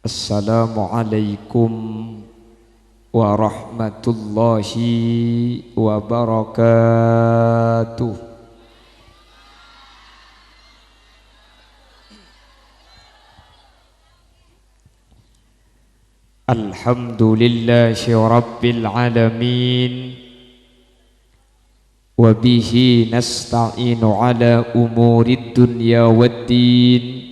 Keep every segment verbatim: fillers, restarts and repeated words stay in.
Assalamualaikum warahmatullahi wabarakatuh. Alhamdulillahi rabbil alamin. Wa bihi nasta'inu ala umurid dunya waddin.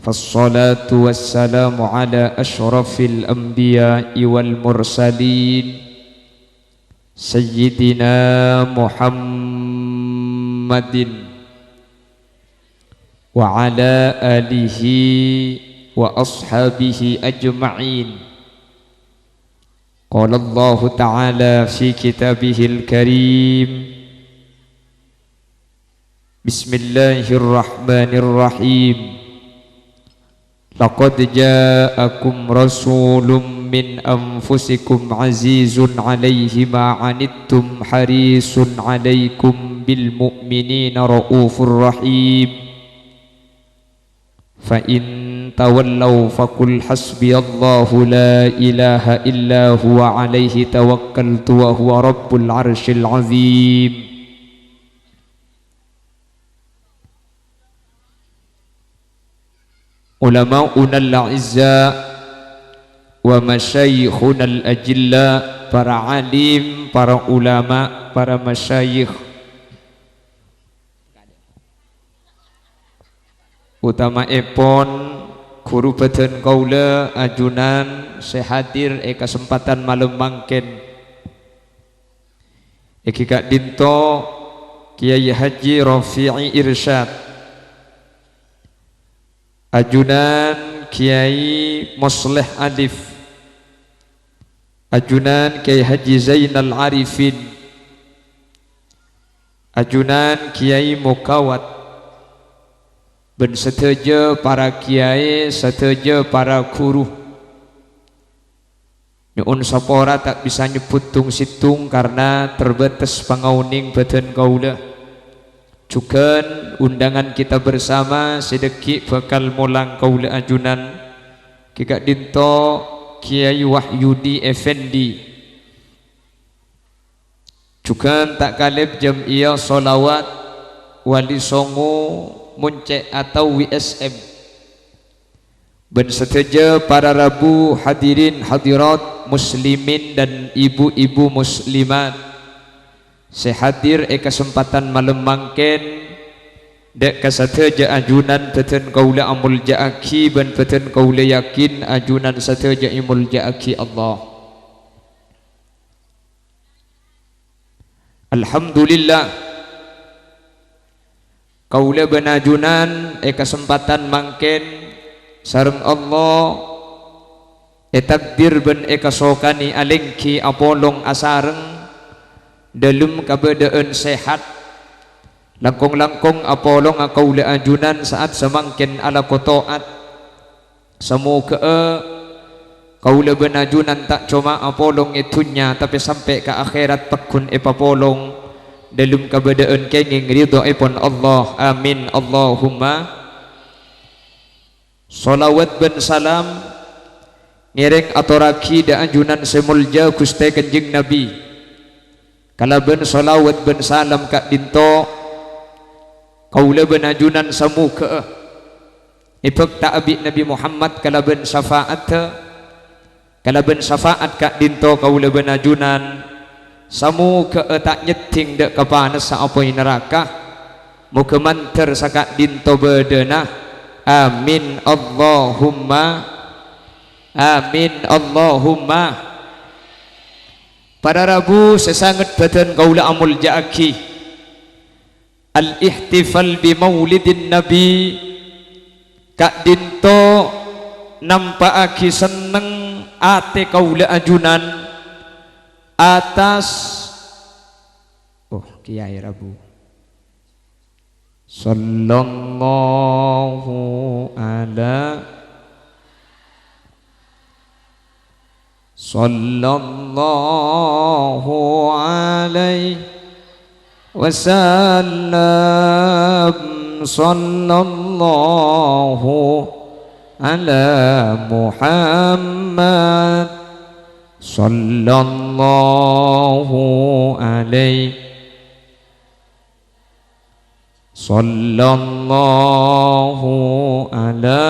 Fassalatu wassalamu ala asyrafil anbiya'i wal mursalin, Sayyidina Muhammadin wa ala alihi wa ashabihi ajma'in. Qala Allahu ta'ala fi kitabihil karim, Bismillahirrahmanirrahim. Laqad ja'akum rasulun min anfusikum azizun 'alaihi ma 'anittum harisun 'alaikum bil mu'minina raufur rahim. Fa in tawallau faqul hasbiyallahu la ilaha illa huwa 'alaihi tawakkaltu wa huwa rabbul 'arsyil 'azim. Ulama'unal a'izza wa masyayikhunal ajilla, para alim, para ulama, para masyayikh, utama'èpon ghuru bhâdhân kaulâ ajunan sè hadir è kasempatan malem mangkèn. Èngghi ka'dinto Kyai Haji Rafi'i Irsyad, ajunan Kyai Mosleh Alif, ajunan Kyai Haji Zainal Arifin, ajunan Kyai Mokawat, bân sadhâjâ para kyai, sadhâjâ para ghuru. Nyo'on sapora ta' bisa nyebbhut tong-sèttong karna terbatas pangaonèng bhâdhân kaulâ. Jhughân undangan kita bersama sè dhâggi' bhâkal molang kaulâ ajunan, ghi' ka'dinto Kyai Wahyudi Effendi. Jhughân ta' kalèp jam'iyah sholawat Wali Songo Moncè' atau W S M. Bân sadhâjâ para rabu hadirin hadirat muslimin dan ibu-ibu muslimat sè hadir è kasempatan malem mangkèn, dâ' ka sadhâjâ ajunan bhâdhân kaulâ amolja'aghi bân bhâdhân kaulâ yakin ajunan sadhâjâ èmolja'aghi Allah. Alhamdulillah, kaulâ bân ajunan è kasempatan mangkèn sareng Allah ètakdir bân èkasokanè alèngghi apolong asareng dâlem kabâdâ'ân sehat. Langkong-langkong apolonga kaulâ ajunan sa'at samangkèn alako to'at. Samoghâ'â kaulâ bân ajunan ta' coma apolong è dhunnya, tapè sampè' ka akhèrat pagghun èpapolong dâlem kabâdâ'ân kèngèng ridhoèpon Allah. Amin, Allahumma. Sholawat bân salam ngèrèng atorraghi dâ' ajunan sè molja Ghustè Kanjeng Nabi. Kalabân sholawat bân salam ka'dinto, kaulâ bân ajunan samoghâ'â èbhâkta bi' Nabi Muhammad kalabân syafa'atta, kalabân syafa'at ka'dinto kaulâ bân ajunan, samoghâ'â ta' nyeddhing dâ' ka panassa apoy naraka, moghâ mandhâr saka'dinto bâdâna. Amin, Allahumma amin, Allahumma. Para rabu sè sanget bhâdhân kaulâ amolja'aghi. Al-ihtifal bi maulidin Nabi ka'dinto nampa'aghi senneng atè kaulâ ajunan atas, oh, Kyai Rabu. Sallallahu ala Sallallahu alaihi wasallam. Sallallahu على محمد. صلى الله عليه، صلى الله على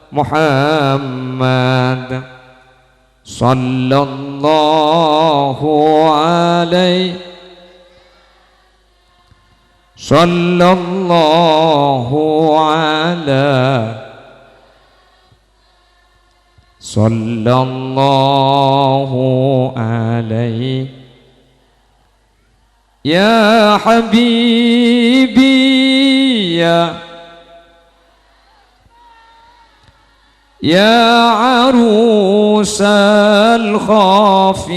محمد. صلى الله عليه، صلى الله على، صلى الله عليه. يا حبيبي يا، يا عروس الخافقين،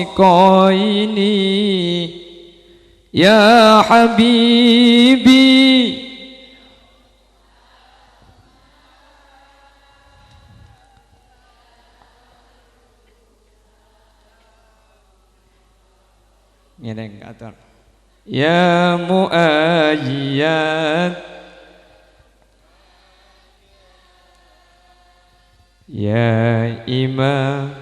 يا حبيبي. Ngènèng, ator. يا مؤيد، يا إمام.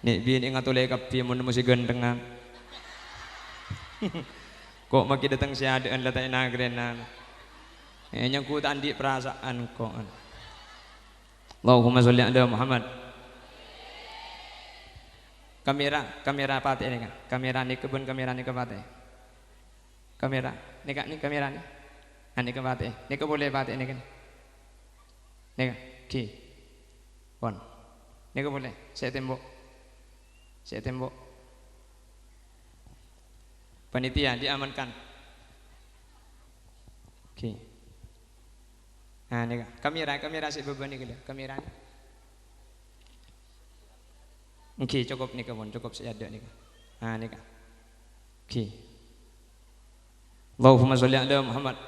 Nè' binè' ngatolè kabbhi mon nemmo sè ghântengngan. Ko' maghi dâteng sè adâ'ân la ta' ènagrènan. Eh, nyangghu ta' andi' parasa'an ko'. Allahumma sholli ala Muhammad. Kamèra, kamèra patè' nèka. Kamèra nèka bân kamèra nèka patè'. Kamèra, nèka, nè, kamèra nè. Ah, nèka patè'. Nèka polè patè' nèka nè. Nèka, ghi. Pon. Nèka polè. Sè tembok. Sè tembok. Panitia diamankan. Ghi. Ah, nèka. Kamèra, kamèra sè bâbâ nèka lho. Kamèra nè. Èngghi, cokop nèka, pon, cokop sè adâ' nèka. Ah, nèka. Èngghi. Allahumma sholli ala Muhammad.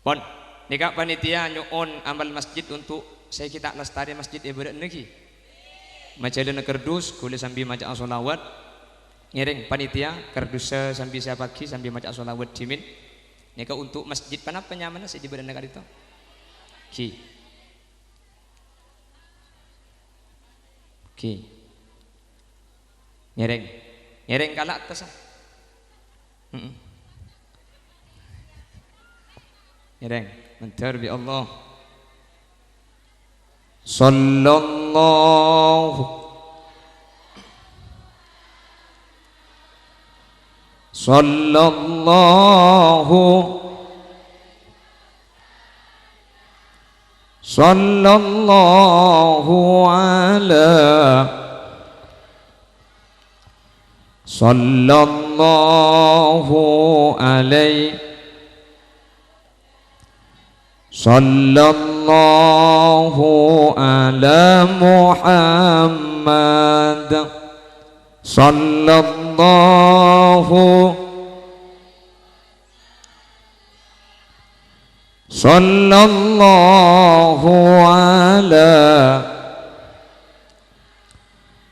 Pon, nèka panitia nyo'on amal masjid untuk sè ghi' ta' lastarè masjid è bârâ'na ghi. Majhâlâna kardus, ghulâ sambi maca'a sholawat. Ngèrèng panitia, kardussa sambi sèyapaaghi sambi maca'a sholawat dhimèn. Nèka untuk masjid ponapa nyamana sè è bârâ'na ka'dinto? Ghi. Ghi. Ngèrèng. Ngèrèng kala' attassa. Heeh. Ngèrèng. Mandhâr bi' Allah. Sallallahu. Sallallahu. Sallallahu ala, sallallahu alaihi, sallallahu ala Muhammad, sallallahu Sallallahu ala,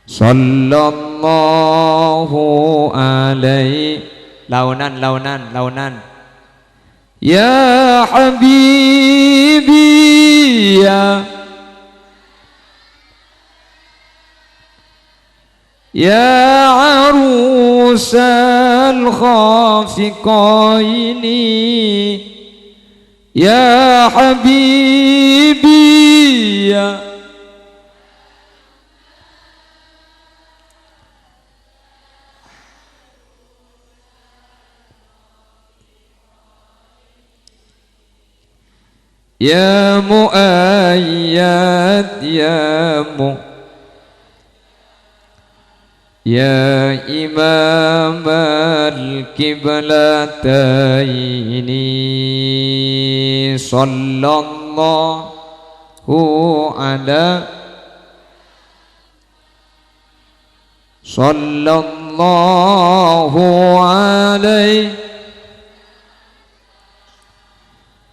sallallahu alaihi. Laonan, laonan, laonan. Ya habibi, ya. Ya arusal khafiqaini, ya habibi, ya. Ya Muayyad, ya Mu-, ya Imamal Qiblataini, sallallahu ala Sallallahu alaihi,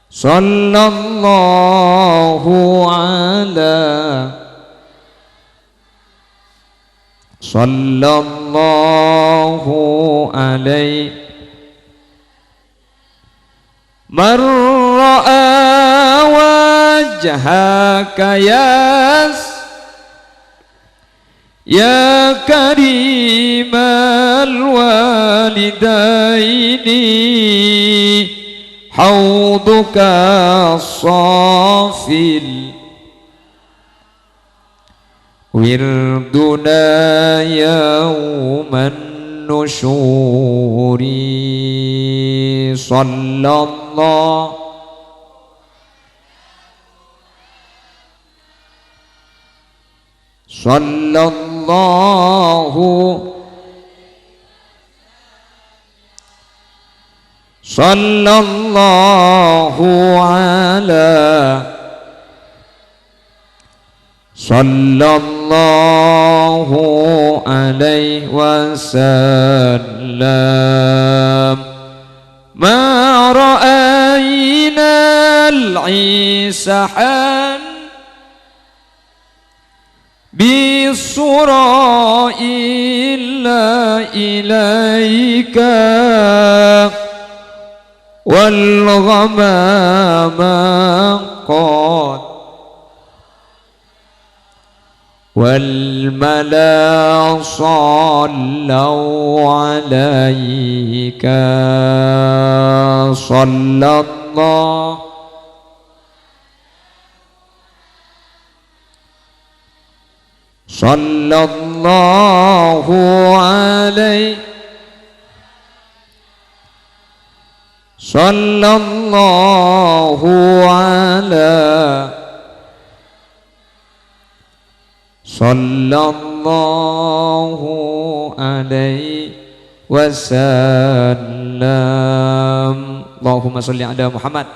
sallallahu ala, sallallahu alaihi. من رأى وجهك يس-، يا كريم الوالدين، حوضك الصافي، وردنا يوم النشور. صلى الله، صلى الله، صلى الله على، صلى الله عليه وسلم. ما رأينا العيس حن بالصرى إلا إليك، والغمام قد والملا صلوا عليك. صلى الله، صلى الله عليه، صلى الله على، صلى الله عليه وسلم. اللهم صل على محمد.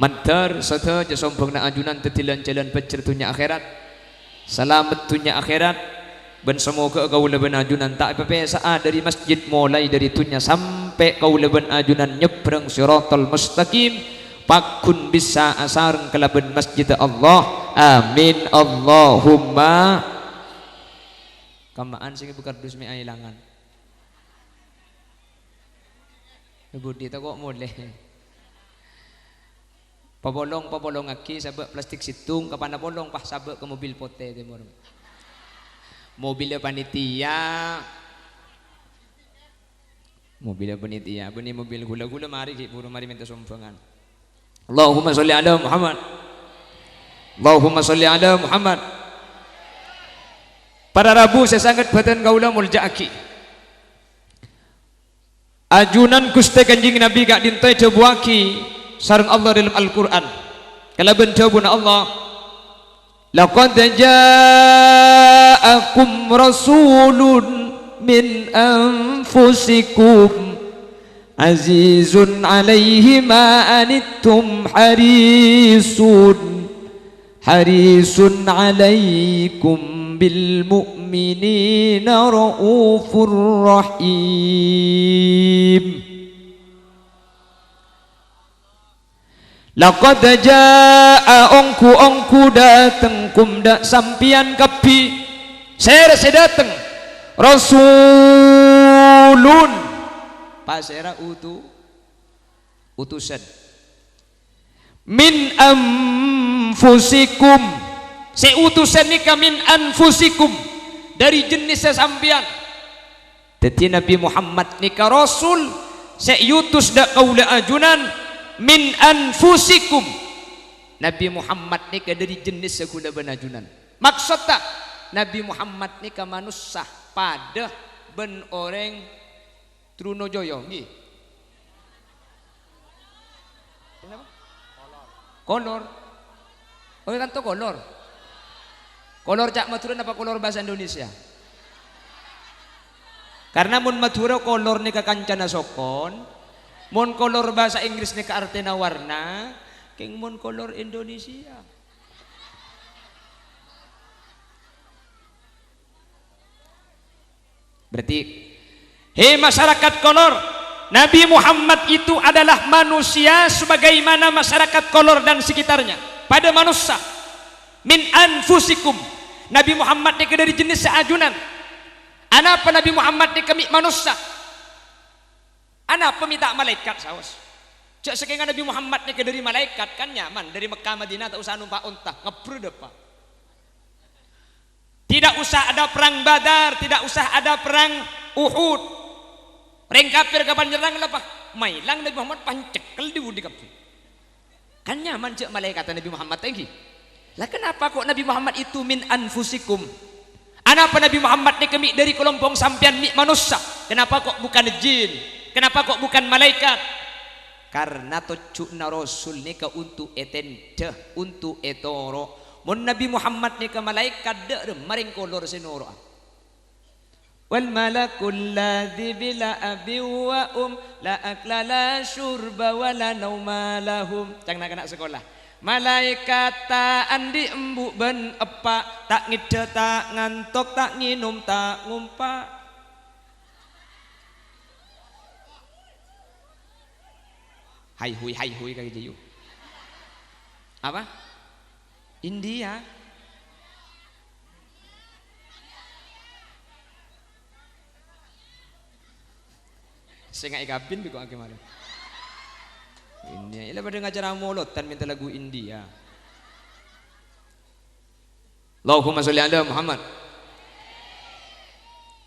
Mandhâr sadhâjâ sombhângnga ajunan dhâddhi lan-jhâlân pajhâr dhunnya akhèrat. Salamet dhunnya akhèrat, bân samoghâ kaulâ bân ajunan ta' èpapèsa'a dhâri masjid, molaè dhâri dhunnya sampè' kaulâ bân ajunan nyabbrâng Shiratal Mustaqim, pagghun bisa asareng kalabân masjidda Allah. Amin, Allahumma. Kamma'an sè ngèbâ kardus mè' aèlangan. È budi tako' molè. Papolong, papolongaghi, sabâ' plastik sèttong, kapana polong, pas sabâ' ka mobil potè tèmor. Mobilla panitia. Mobilla panitia, bânnè mobil ghulâ-ghulâ marè ghi' buru marè mènta sombhângan. Allahumma sholli ala Muhammad. Allahumma sholli ala Muhammad. Para rabu sè sanget bhâdhân kaulâ molja'aghi. Ajunan Ghustè Kanjeng Nabi ka'dinto èdhâbuwaghi sareng Allah dâlem Al-Qur'an. Kalabân dhâbuna Allah, "Laqad ja'akum rasulun min anfusikum azizun 'alaihi ma 'anittum harisun harisun 'alaikum bil mu'minina raufur rahim." Laqad jaa'a, ongghu-ongghu dâteng kum dâ' sampèyan kabbhi. Sèra sè dâteng? Rasulun. Pasèra? Utu-, utusan. Min anfusikum. Sè utusan nèka min anfusikum, dhâri jennissa sampèyan. Dhâddhi Nabbhi Muhammad nèka rasul sè èutus dâ' kaulâ ajunan min anfusikum. Nabbhi Muhammad nèka dhâri jennissa kaulâ bân ajunan. Maksoddhâ, Nabbhi Muhammad nèka manossa padâ bân orèng Trunojoyo, ngghi. Kenapa? Kolor. Oh, ya, tanto kolor. Kolor ca' Madhurâ napa kolor bhâsa Indonesia? Karena mon Madhurâ kolor nèka kancana sokon, mon kolor bhâsa Inggris nèka artèna warna, kèng mon kolor Indonesia. Berarti, he masyarakat Kolor, Nabi Muhammad itu adalah manusia sebagaimana masyarakat Kolor dan sekitarnya. Padâ manossa. Min anfusikum. Nabi Muhammad nèka dhâri jennissa ajunan. Anapa Nabi Muhammad nèka mè' manossa? Anapa mè' ta' malaèkat, saos? Jhâ' sakènga Nabbhi Muhammad nèka dhâri malaèkat, kan nyaman, dhâri Mekkah Madinah ta' osa nompa' onta, ngebbhur dâpa'. Tidak usah ada perang Badar, tidak usah ada perang Uhud. Rèng kafir kapan nyerrang la pas maèlang Nabbhi Muhammad, pas cekkel dhi-budhi kabbhi. Kan nyaman jhâ' malaèkatta Nabbhi Muhammad, ènggi? Lah, kenapa kok Nabbhi Muhammad itu min anfusikum? Anapa Nabbhi Muhammad nèka mè' dhâri kalompong sampèyan, mè' manossa? Kenapa kok bukan jin? Kenapa kok bukan malaèkat? Karna tojjhuna Rasul nèka onto' ètendhâ, onto' ètoro'. Mon Nabbhi Muhammad nèka malaèkat, dâ' remma rèng kolor sè noro'a. "Wal malakul ladzi bila abi wa um, la akla la syurba wa la nauma lahum." Ca'na na'-kana' sakola. "Malaèkat ta' andi' embu' bân eppa', ta' ngèddhâ, ta' ngantok, ta' ngènom, ta' ngompa'." Hai hui, hai hui, ka Jayu. Apa? India. Sè nga'è kabin bi' kok akè malem. India. Ila padâ ngacara molodhân mènta lagu India. Allahumma sholli ala Muhammad.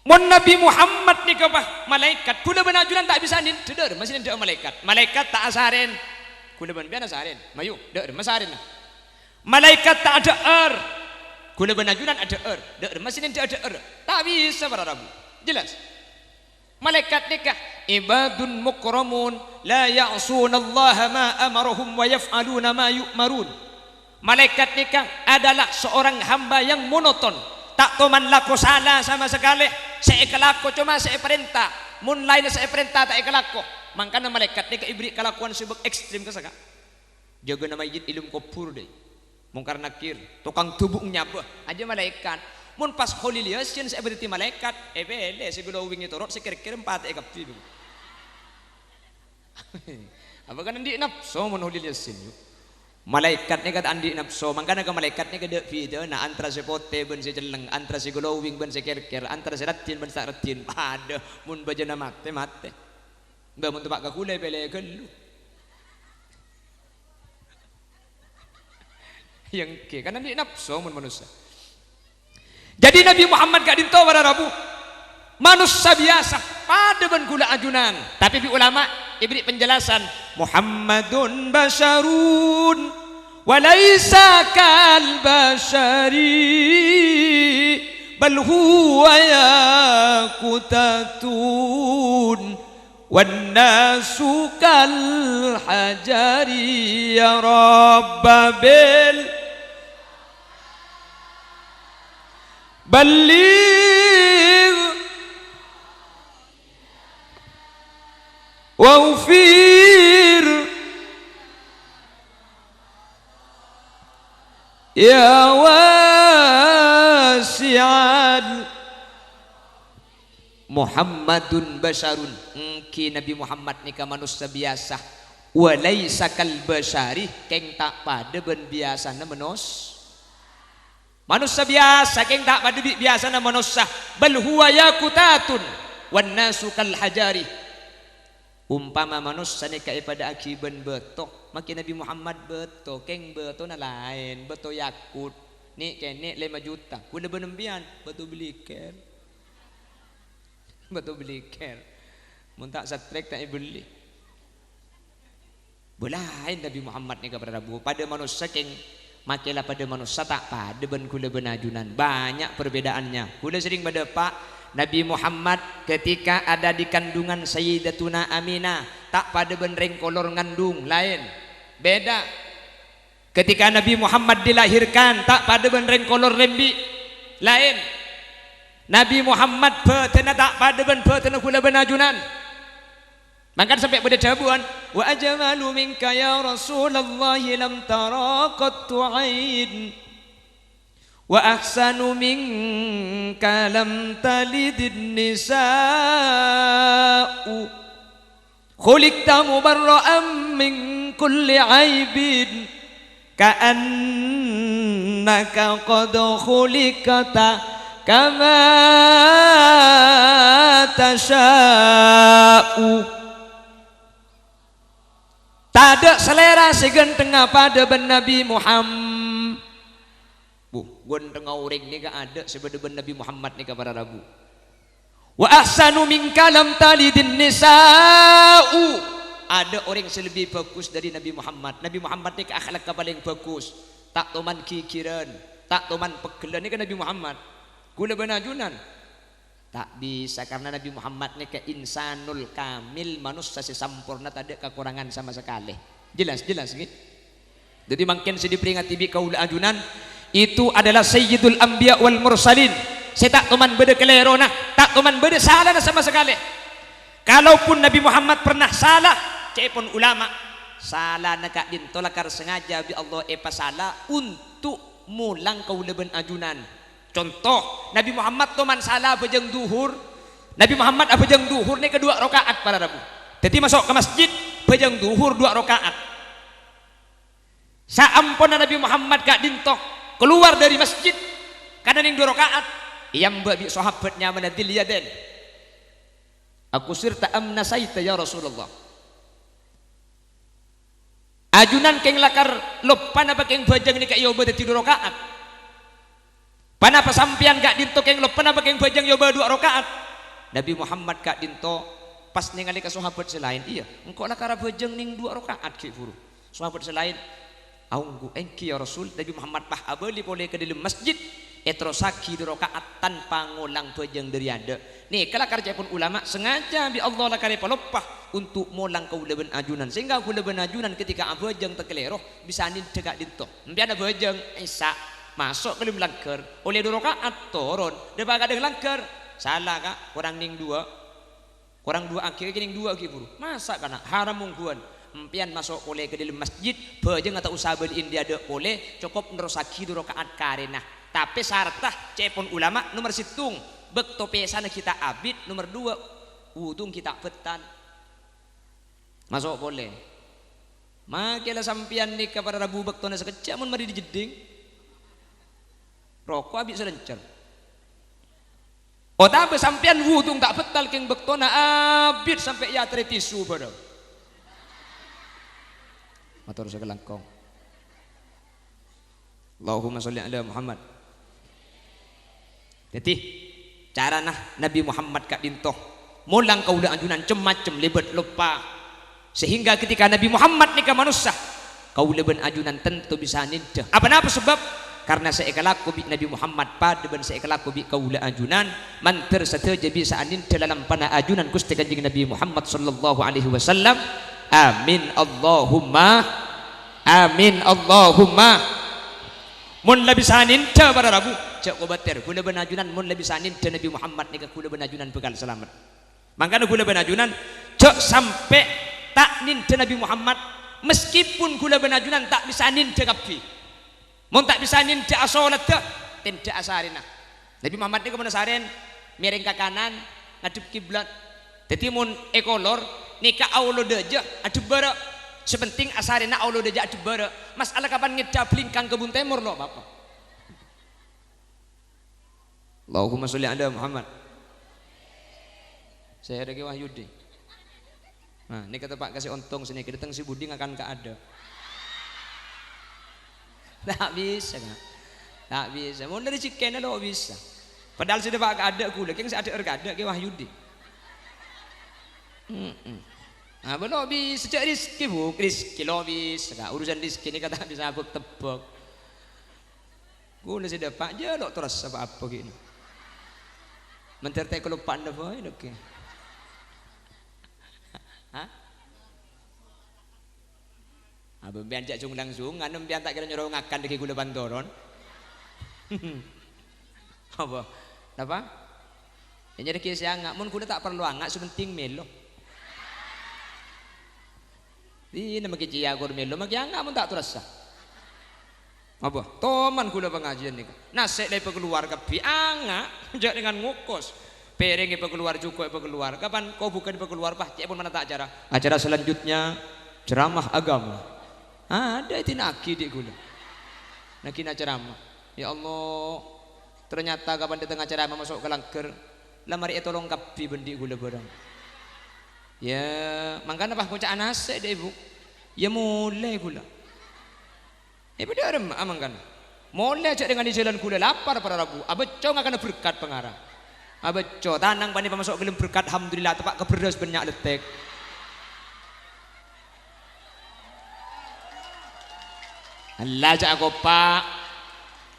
Mon Nabbhi Muhammad nèka, pa, malaèkat, kaulâ bân ajunan ta' bisa nèndhâ, dâ' remma sè nèndhâ'â malaèkat. Malaèkat ta' asarèn. Kaulâ bân sampèyan asarèn. Mayu, dâ' remma sarènna. Malaèkat ta' adhâ'âr. Kaulâ bân ajunan adhâ'âr. Dâ' remma sè nèndhâ'â dhâ'âr. Ta' bisa para rabu. Jelas? Malaèkat nèka ibadun mukramun, la ya'sunallaha ma amarahum wa yaf'aluna ma yu'marun. Malaèkat nèka adalah seorang hamba yang monoton, ta' toman lako sala sama sakalè, sè èkalako coma sè èparènta, mon laènna sè èparènta ta' èkalako. Mangkana malaèkat nèka èberri' kalakowan sè bâk-, ekstrem kassa ka. Jâgâna mayyit è lem kobhur, dâi. Mungkar Nakir, tokang dubung nyabâ, ajâ malaèkat. Mon pas Kholil Yasin sè èpadhâddhi malaèkat, èpèlè sè glowing ètoro', sè kèr-kèr èpatè'è kabbhi. Apa kan andi' napso mon Kholil Yasin, yu? Malaèkat nèka ta' andi' napso, mangkana ka malaèkat nèka dâ' bhidhâna antara sè potè bân sè celleng, antara sè glowing bân sè kèr-kèr, antara sè raddhin bân sè ta' raddhin. Padâ, mon bâjâna matè, matè. Mbâ, mon teppa' ka kaulâ, èpèlè ghâllu. Ènggi, kan andi' napso mon manossa. Jadi Nabbhi Muhammad ka'dinto para rabu, manossa biyasa, padâ bân kaulâ ajunan. Tapè bi' ulama èberri' penjelasan, "Muhammadun basyarun wa laisa kal basyari, bal huwa yaqutatun." Wan nasu kal hajari ya Rabba bil balligh waghfir ya wasi'al Muhammadun basyarun, ènggi Nabbhi Muhammad nèka manossa biyasa. Wa laisa kal basyari, kèng ta' padâ bân biyasana manos-, manossa biyasa, kèng ta' padâ bi' biyasana manossa. Bal huwa yaqutatun, wan nasu kal hajari. Ompama manossa nèka èpadâ'âghi bân bâto, makè Nabbhi Muhammad bâto, kèng bâtona laèn, bâto yakut, nè'-kènè' lèma juta. Kaulâ bân sampèyan, bâto blikèr. Bâto blikèr. Mon ta' satrèk ta' èbelli. Bâ laèn Nabbhi Muhammad nèka para rabu. Padâ manossa kèng, makè la padâ manossa ta' padâ bân kaulâ bân ajunan. Banyak perbedaannya. Kaulâ serrèng madâpa' Nabbhi Muhammad ketika ada di kandungan Sayyidatuna Aminah, ta' padâ bân rèng kolor ngandung, laèn. Beda. Ketika Nabbhi Muhammad dilahirkan, ta' padâ bân rèng kolor rembi', laèn. Nabbhi Muhammad bâdânna ta' padâ bân bâdânna kaulâ bân ajunan. Mangkana sampè' bâdâ dhâbuwân, "Wa ajmalu minka ya Rasulullah lam tara qattu ain, wa ahsanu minka lam talidin nisa'u." Khuliqta mubarra'an min kulli aibin, ka'annaka qad khuliqta kama tasya'u. Tadâ' salèra sè ghântengnga padâ bân Nabbhi Muham-, Bu, ghântengnga orèng nèka adâ' sè padâ bân Nabbhi Muhammad nèka para rabu. "Wa ahsanu minka lam talidin nisa'u." Adâ' orèng sè lebbi bhâghus dâri Nabbhi Muhammad. Nabbhi Muhammad nèka akhlakka palèng bhâghus. Ta' toman ghighirân, ta' toman peggellân, nèka Nabbhi Muhammad. Ghulâ bân ajunan. Ta' bisa, karna Nabbhi Muhammad nèka insanul kamil, manossa sè samporna, tadâ' kakorangan sama sakalè. Jelas, jelas, ngghi? Dhâddhi, mangkèn sè èparèngngaghi bi' kaulâ ajunan, itu adalah sayyidul anbiya wal mursalin, sè ta' toman bâdâ kalèrona, ta' toman bâdâ salana sama sakalè. Kalaupun Nabbhi Muhammad pernah sala, ca'èpon ulama, salana ka'dinto lakar sengaja bi' Allah èpasala untuk molang kaulâ bân ajunan. Conto, Nabbhi Muhammad toman sala abhâjâng dhuhur. Nabbhi Muhammad abhâjâng dhuhur nèka duwâ' raka'at para rabu. Dhâddhi maso' ka masjid, bhâjâng dhuhur duwâ' raka'at. Saamponna Nabbhi Muhammad ka'dinto kalowar dâri masjid, kana nèng duwâ' raka'at, èyamba' bi' sahabat nyamana Dzil Yadain. "Aqusirta am nasaita, ya Rasulullah?" Ajunan kèng lakar loppa napa kèng bhâjâng nèka èobâ dhâddhi duwâ' raka'at? Ponapa sampèyan ka'dinto kèng loppa napa kèng bhâjâng èobâ duwâ' raka'at? Nabbhi Muhammad ka'dinto pas nèngalè ka sahabat sè laèn, "Iyâ, engko' lakar abhâjâng nèng duwâ' raka'at ghi' bhuru." Sahabat sè laèn, "Aongghu, èngghi, ya Rasul." Nabbhi Muhammad pas abâli polè ka dâlem masjid, èterrossaghi duwâ' raka'at tanpa ngolang bhâjâng dâri adâ'. Nèka lakar ca'èpon ulama, sengaja bi' Allah lakar èpaloppa untuk molang kaulâ bân ajunan. Sehingga kaulâ bân ajunan ketika abhâjâng takalèro, bisa nèndhâ ka'dinto. Empèyan abhâjâng Isya, maso' ka dâlem langghâr, ollè duwâ' raka'at, toron, dâpa' ka dâlem langghâr. Sala, Ka', korang nèng duwâ'. Korang duwâ' aghi', kènèng duwâ' aghi' buru. Masa' kana' haram mongghuwân. Empèyan maso' polè ka dâlem masjid, bhâjângnga ta' osa bâli'in dâri adâ' polè, cokop nerrossaghi duwâ' raka'at karèna. Tapè saradda, ca'èpon ulama, nomer sèttong, bâkto pèssana ghi' ta' abit, nomer duwâ', wudhu ghi' ta' bhâttal. Maso' polè. Makè la sampèyan nèka para rabu bâktona sakejjhâ' mon marè dhi-jeddhing. Roko' abit salèncèr. Otabâ sampèyan wudhu ta' bhâttal kèng bâktona abit sampè' èaterrè tisu bhârâng. Mator sakalangkong. Allahumma sholli ala Muhammad. Dhâddhi, carana Nabbhi Muhammad ka'dinto molang kaulâ ajunan cem-macem lèbât loppa. Sehingga ketika Nabbhi Muhammad nèka manossa, kaulâ bân ajunan tanto bisa nèndhâ. Apa-napa sabâb? Karna sè èkalako bi' Nabbhi Muhammad padâ bân sè èkalako bi' kaulâ ajunan, mandhâr sadhâjâ bisa nèndhâ lalampana ajunan Ghustè Kanjeng Nabbhi Muhammad sallallahu alaihi wasallam. Amin, Allahumma amin, Allahumma. Mon la bisa nèndhâ para rabu, jhâ' kobâtèr, kaulâ bân ajunan mon la bisa nèndhâ Nabbhi Muhammad nèka kaulâ bân ajunan bhâkal salamet. Mangkana kaulâ bân ajunan jhâ' sampè' ta' nèndhâ Nabbhi Muhammad, meskipun kaulâ bân ajunan ta' bisa nèndhâ kabbhi. Mon ta' bisa nèndhâ asolatta, tèndhâ asarèna. Nabbhi Muhammad nèka mon asarèn mèrèng ka kanan, ngadhep kiblat. Dhâddhi mon èkolor, nèka aolo dâjâ, adhep bârâ'. Sè pentèng asarèna aolo dâjâ adhep bârâ'. Masalah kapan ngèdhâ ablingkang ka bun tèmor lo' apa-apa. Allahumma sholli ala Muhammad. Sè adâ' Kè Wahyudi. Nah, nèka teppa' ka sè ontong sè nèka dâteng sè budi ngakan ka adâ'. Ta' bisa, Ka'. Ta' bisa. Mon rejekkèna lo' bisa. Padahal sè teppa' ka adâ' kaulâ, kèng sè adhâ'âr ka adâ' Kè Wahyudi. Heeh. Apa lo' bisa, jhâ' Rizki, Bu. Rizki lo' bisa, Ka'. Urusan Rizki nèka ta' bisa abâk-tebbâk. Ghulâ sè dâpa' jhâ' lo' terros apa-apa ghi'. Mandhâr ta' kaloppa'an bhâi, Dok. Hah? Apa empèyan jhâ' jung-langsungan, empèyan ta' kèra nyoro ngakan dâgghi' ghulâ pantoron. Apa? Napa? Yâ nyarè kèya sè anga', mon ghulâ ta' parlo anga', sè pentèng mèlo. Dinah makè cèya kor mèlo, makè anga' mon ta' terrossa. Apa? Toman ghulâ pangajiân nèka. Nasè' la èpakalowar kabbhi, anga', jhâ' dengan ngokos. Pèrèng èpakalowar, jhuko' èpakalowar. Kapan kobhukân èpakalowar, pas cè'èpon mana ta' acara? Acara selanjutnya, ceramah agama. Adâ' èdina'aghi dhi' ghulâ. Naghina ceramah. Ya Allah, ternyata kapan dâteng acara maso' ka langghâr, la marè ètolong kabbhi bân dhi' ghulâ bhârâng. Ya, mangkana pas ngoca' nasè' dhi', Bu. Iyâ molè ghulâ. È, bâdâ aremma'a mangkana. Molè jhâ' rèng anè jhâlân ghulâ lapar para rabu. Abâcco ngakanna berkat pangara. Abâcco, tanang panè pamaso' ghellem berkat, alhamdulillah, teppa' ka bherrâs bânnya' lettèk. Ella jhâ' akopa'.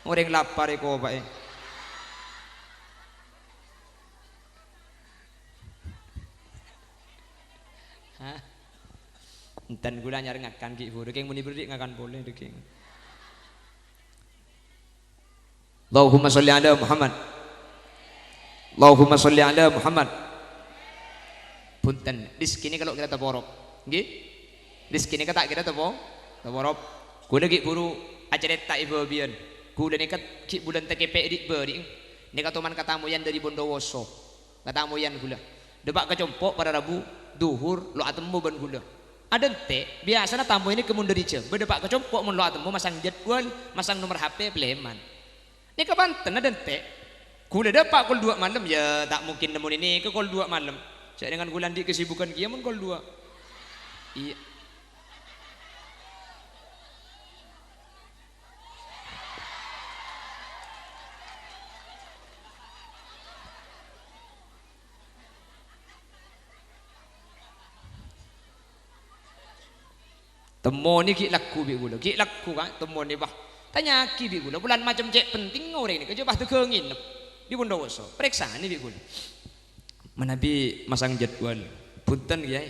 Orèng lapar èkopa'è. Hah? Enten ghulâ nyarè ngakan ghi' buru, kèng mon èberri' ngakan polè, dâging. Allahumma sholli ala Muhammad. Allahumma sholli ala Muhammad. Bhunten, rizki nèka lo' kèra taporop. Ngghi? Rizki nèka ta' kèra tapo-, taporop. Ghulâ ghi' buru acarèta è bâbiyân. Ghulâ nèka ghi' bulân takèpè' ri'-bâri'. Nèka toman katamoyan dâri Bondowoso. Katamoyan ghulâ. Dâpa' ka compo' para rabu, dhuhur, lo' atemmo bân ghulâ. Adânte', biyasana tamoy nèka mon dâri Jhâbâ dâpa' ka compo' mon lo' atemmo masang jadwal, masang nomer H P, palèman. Nèka bhunten adânte'. Ghulâ dâpa' kol duwâ' malem, ya ta' mungkin nemmonè nèka kol duwâ' malem. Jhâ' dengan ghulâ andi' kesibukan kèya mon kol duwâ'. Iyâ. Temmonè ghi' lagghu bi' ghulâ, ghi' lagghu, Ka', temmonè, wah. Tanya'aghi bi' ghulâ, bulân macem cè' pentingnga orèng nèka, jhâ' pas dâgâ nginep di Bondowoso. Parèksanè bi' ghulâ. Manabi masang jadwal. Bhunten, Kèyaè.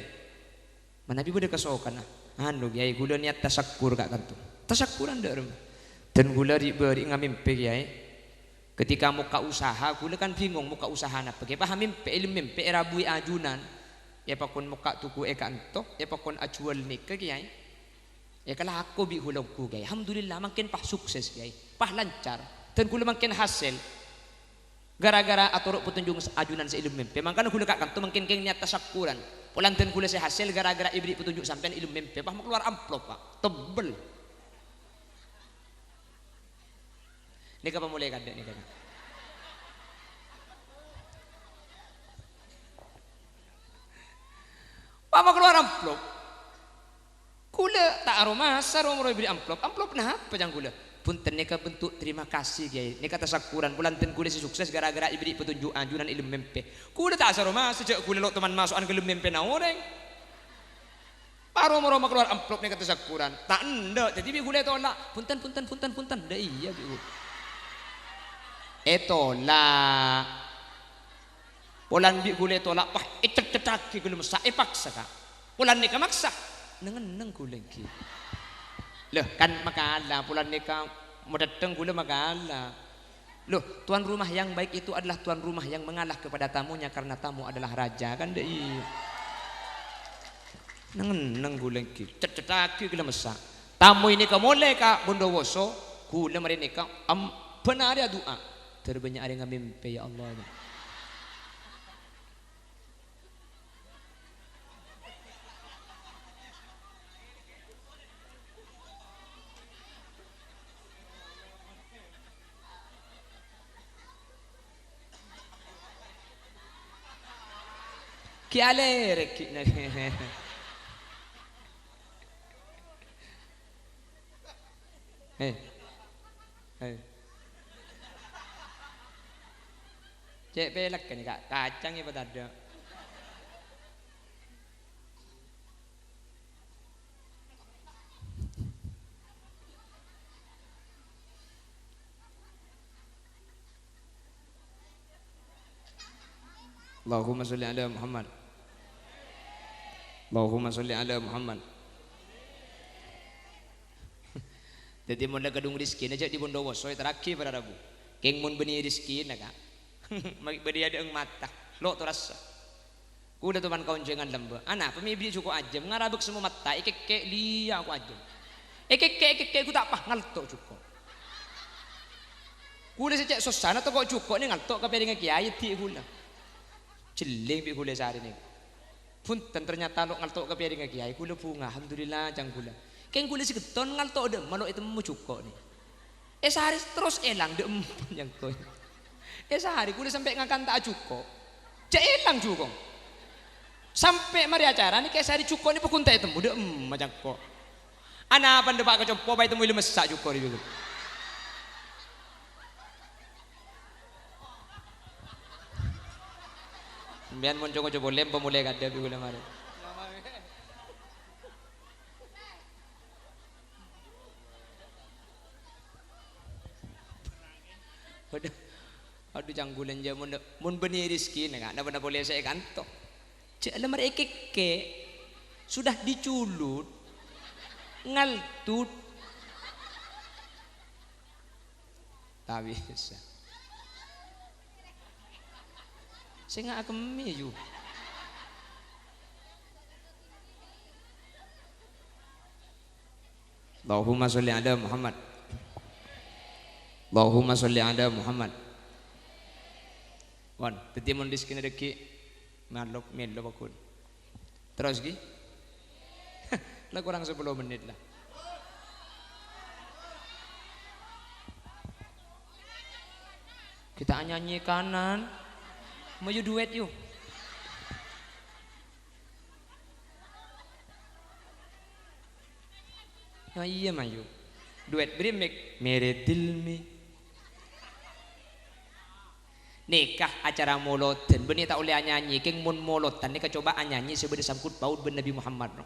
Manabi bâdâ kasokanna. Anu, Kèyaè, ghulâ niyat tasakkur, Ka', kanto. Tasakkuran dâ' remma. Dan ghulâ ri'-bâri' ngamèmpè, Kèyaè. Ketika mokka' usaha, ghulâ kan bingung mokka' usaha napa. Kèyaè, pas amèmpè, èlem mèmpè èrabuwi ajunan. Èpakon mokka' toko è ka'anto, èpakon ajhuwâl nèka, Kèyaè. Èkalako bi' ghulâ ongghu, Kèyaè. Alhamdulillah, mangkèn pas sukses, Kèyaè. Pas lancar. Dan ghulâ mangkèn hasèl. Gara-gara atoro' petunjuk s-, ajunan sè èlem mèmpè. Mangkana ghulâ ka' kanto mangkèn kèng niyat tasakkuran. Polana dan ghulâ sè hasèl gara-gara èberri' petunjuk sampèyan èlem mèmpè. Pas makalowar amplop, Pak. Tebel. Nèka pamolè kadâ' nèka. Pas makalowar amplop. Ghulâ ta' aromasa ro-moro èberri' amplop. Amplop napa, ca'na ghulâ? Bhunten, nèka bentuk terima kasih, Kèyaè. Nèka tasakkuran. Polana dan ghulâ sè sukses gara-gara èberri' petunjuk ajunan èlem mèmpè. Ghulâ ta' asaromasa jhâ' ghulâ lo' toman maso'an ka dâlem mèmpèna orèng. Pas ro-moro makalowar amplop nèka tasakkuran. Ta' endâ', dhâddhi bi' ghulâ ètolak. Bhunten, bhunten, bhunten, bhunten. Dâ' iyâ bi' ghulâ. Ètolak. Polana bi' ghulâ ètolak, pas ècet-cetaghi ghulâ massa', èpaksa, Ka'. Polana nèka maksa. Neng-enneng ghulâ ènggi. Loh, kan makala, polana nèka madhâddhâng ghulâ makala. Loh, tuan rumah yang baik itu adalah tuan rumah yang mengalah kepada tamunya karena tamu adalah raja, kan dâ' iyâ. Neng-enneng ghulâ ènggi, cet-cettaghi ghulâ massa'. Tamoy nèka molè ka Bondowoso, ghulâ marè nèka em-, bân arè adu'a. Dâr bânnya' arè ngamèmpè, ya Allah. Ghi' alèrèk ghi' nè. He. He. Cè' pèlek kan, Ka'? Kacang ya, apa tadâ'? Allahumma sholli ala Muhammad. Allahumma sholli ala Muhammad. Dhâddhi, mon la kadhung rejhekkèna jhâ' di Bondowoso èterraghi para rabu. Kèng mon bânnè rejhekkèna, Ka'. Ma-, bânnè adâ'eng mata. Lo' torassa. Ghulâ toman kaonjhângan lambâ'. Anapa mè' èberri' jhuko' ajâm, ngarabâk semmo matta, èkèkkè' lèya' ko' ajâm. Èkèkkè', èkèkkè' ghu ta' pas ngalto' jhuko'. Ghulâ sè cè' sossana tako' jhuko' nè ngalto' ka pèrèngnga kèyaè dhi' ghulâ. Jhelling bi' ghulâ sarè nèko. Bhunten, ternyata lo' ngalto' ka pèrèngnga kèyaè, ghulâ bhunga, alhamdulillah, ca'na ghulâ. Kèng ghulâ sè ghetton ngalto' dâ'emma lo' ètemmo jhuko' nè. È saarè terros èlang dâ'emma, ca'na ko'. È saarè ghulâ sampè' ngakan ta' ajhuko'. Jhâ' èlang jhuko'. Sampè' marè acara nèka è saarè jhuko' nè pokon ta' ètemmo dâ'emma, ca'na ko'. Anapa ndhâ' pa' kacompo' pa' ètemmo è lemessa' jhuko' rè, bi' kaulâ. Sampèyan mon co-ngoco polè, empa molè kadhâ bi' kaulâ marè. Waduh. Aduh, canggulan jâ mon, mon bânnè rejhekkèna, Ka', napa-napa polè sè èkanto. Jâ' la marè èkèkkè', sudah diculut, ngaltut. Ta' bisa. Sènga' akemmè, yu. Allahumma sholli ala Muhammad. Allahumma sholli ala Muhammad. Pon, dhâddhi mon rejhekkèna dhâggi', malok, mèlo, paggun. Terros, ghi? La korang sapolo mennit, la. Kita nyanyi kanan. Mayu duet, yu. Oh, iyâ, mayu. Duet bâri' mik. Mere dilmi. Nèka acara molodhân, bânnè ta' ollè anyanyi, kèng mon molodhân nèka coba anyanyi sè bâdâ sangkut paut bân Nabi Muhammad, no.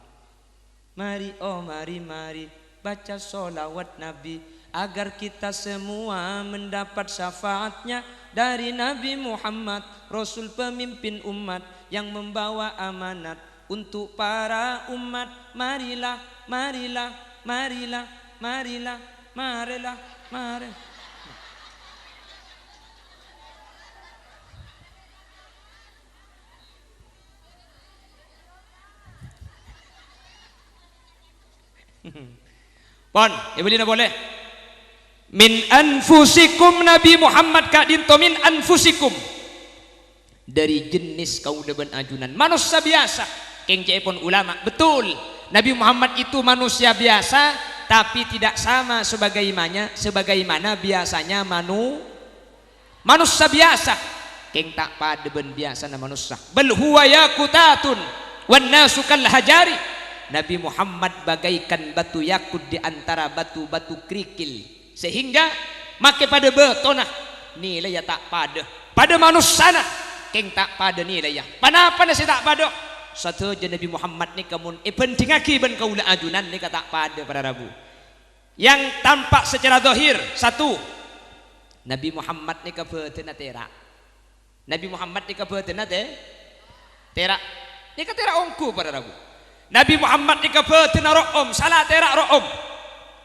Mari, oh mari, mari, baca sholawat Nabi, agar kita semua mendapat syafaatnya dari Nabi Muhammad, Rasul pemimpin umat yang membawa amanat untuk para umat. Marilah, marilah, marilah, marilah, marilah, mari. Pon, èbâlina polè. Min anfusikum, Nabi Muhammad ka'dinto min anfusikum. Dhâri jenis kaulâ bân ajunan. Manossa biyasa. Kèng ca'èpon ulama. Betul. Nabi Muhammad itu manusia biasa, tapi tidak sama sebagaimana, sebagaimana biasanya manu-, Manossa biyasa, kèng ta' padâ bân biyasana manossa. Bal huwa yaqutatun wan nasu kal hajari. Nabi Muhammad bagaikan batu yakut di antara batu-batu kerikil. Sehingga makè padâ bâtona, nilaiya ta' padâ. Padâ manossana, kèng ta' padâ nilaiya. Panapana sè ta' padâ? Sadhâjâ Nabi Muhammad nèka mon èbhândhingngaghi bân kaulâ ajunan nèka ta' padâ para rabu. Yang tampak secara zahir, satu, Nabi Muhammad nèka bâdânna tèra'. Nabi Muhammad nèka bâdânna tè-, tèra'. Nèka tèra' ongghu, para rabu. Nabi Muhammad nèka bâdânna ro'om, sala tèra' ro'om.